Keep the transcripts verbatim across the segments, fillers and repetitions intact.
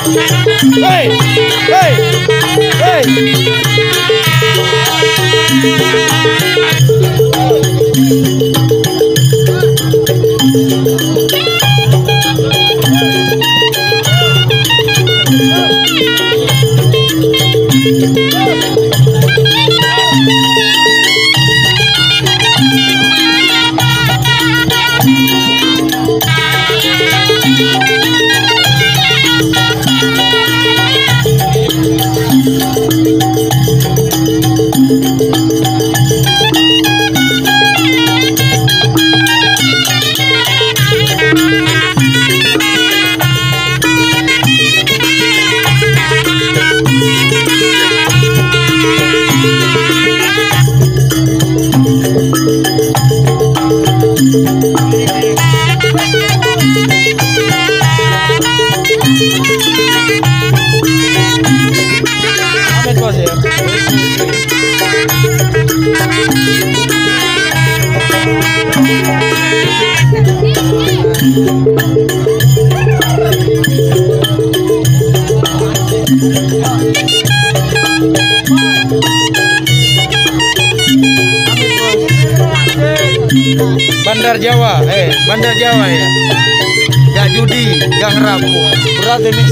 Hei! Hei! Hei! Amin, Bos, ya. Bandar Jawa, eh, Bandar Jawa, ya. Gak judi, gak ngerampok. Berat ini.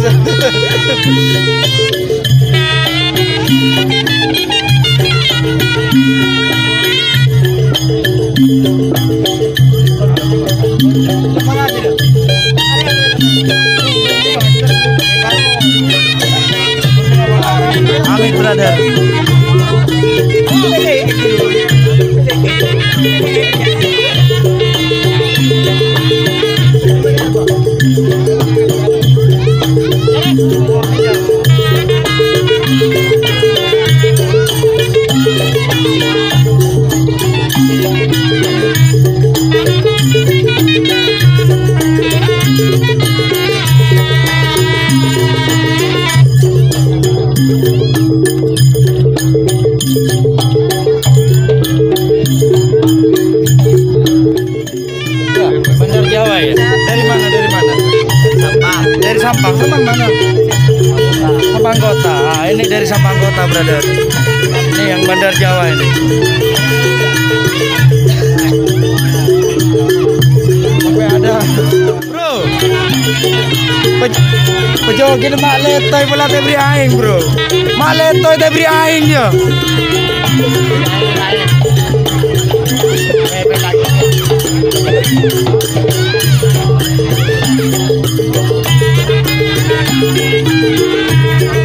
Amit, brother. Ya, Bandar Jawa, ya? Dari mana, dari mana? Sampang. Dari Sampang, Sampang mana? Sampang Kota. Ah, ini dari Sampang Kota, brother. Ini yang Bandar Jawa ini. Sampai ada. Bro. Pej-, pejogel ma' lèttoy pola ta' èberri' aèng, bro. Ma' lèttoy ta' èberri' aèng, ya.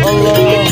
Allah.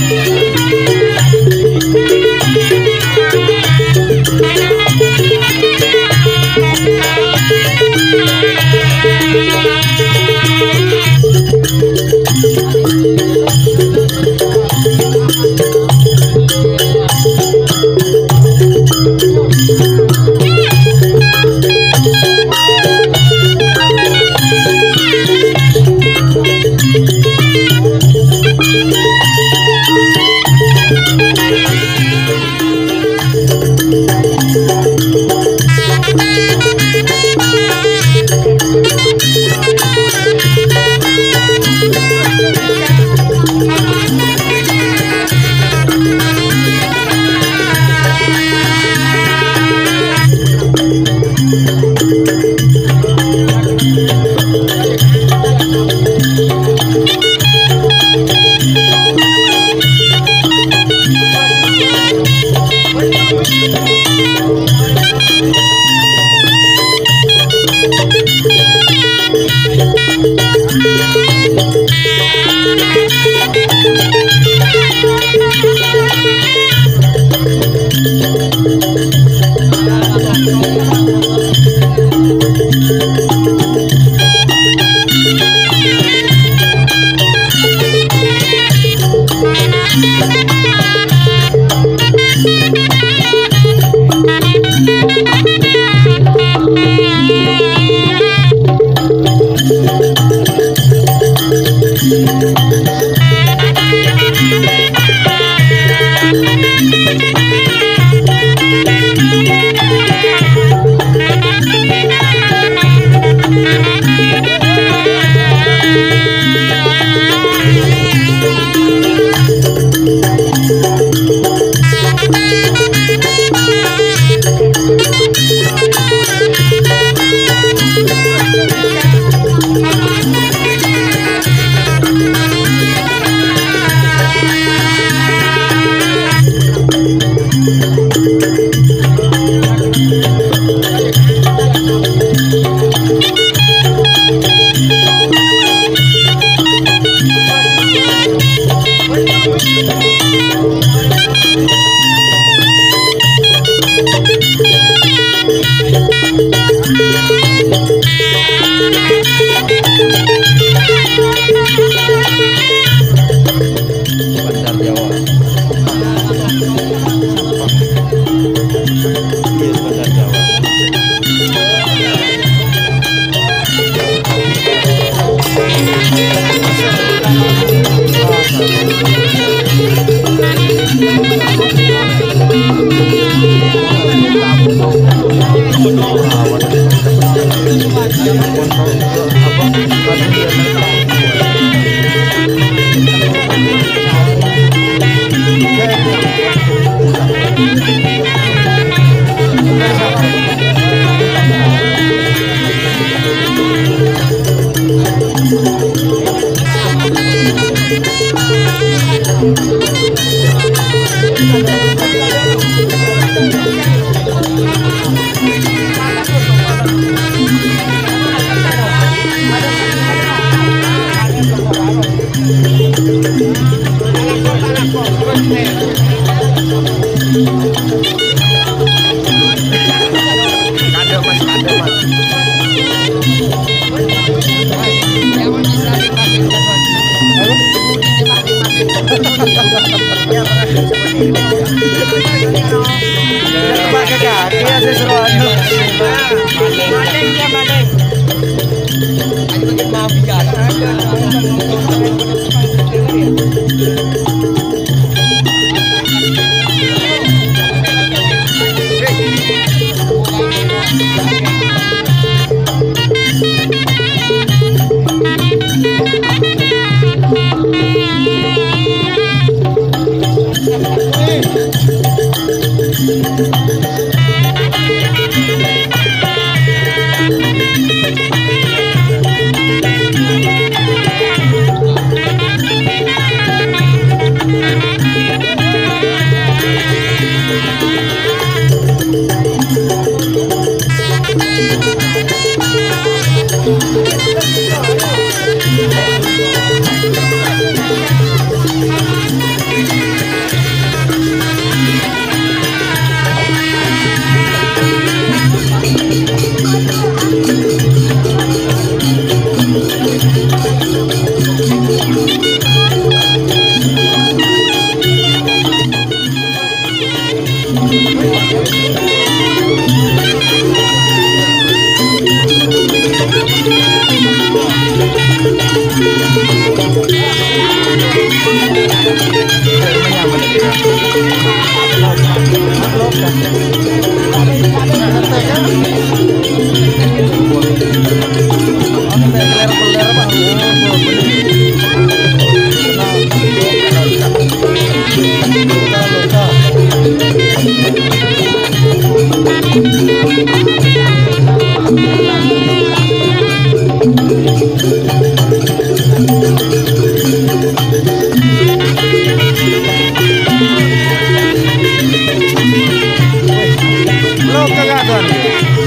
Loka, Kak, Tuan.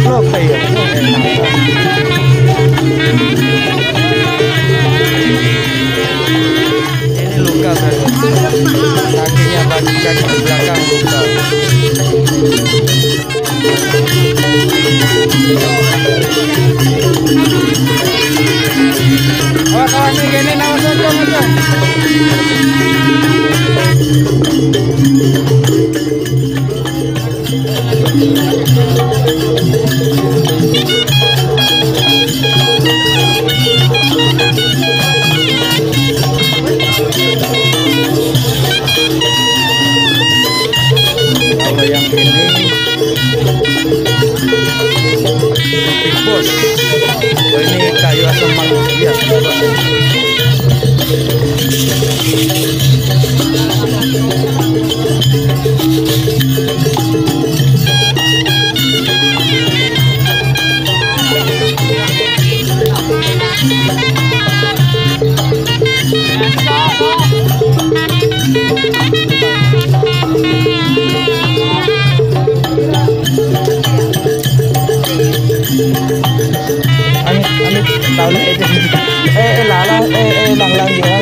Loka, iya. Ini luka, Tuan. Kakinya, kaki, kaki di belakang luka. Awas, awas, nih, gini, awas, awas, awas. Kalau yang ini Big Boss. Oh, ini kayu asam manusia. Amit, amit, taon eh, eh, eh, lalang, eh, eh, langlang, ya.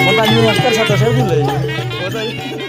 Pertanyaan masker satu saya dulu, ya.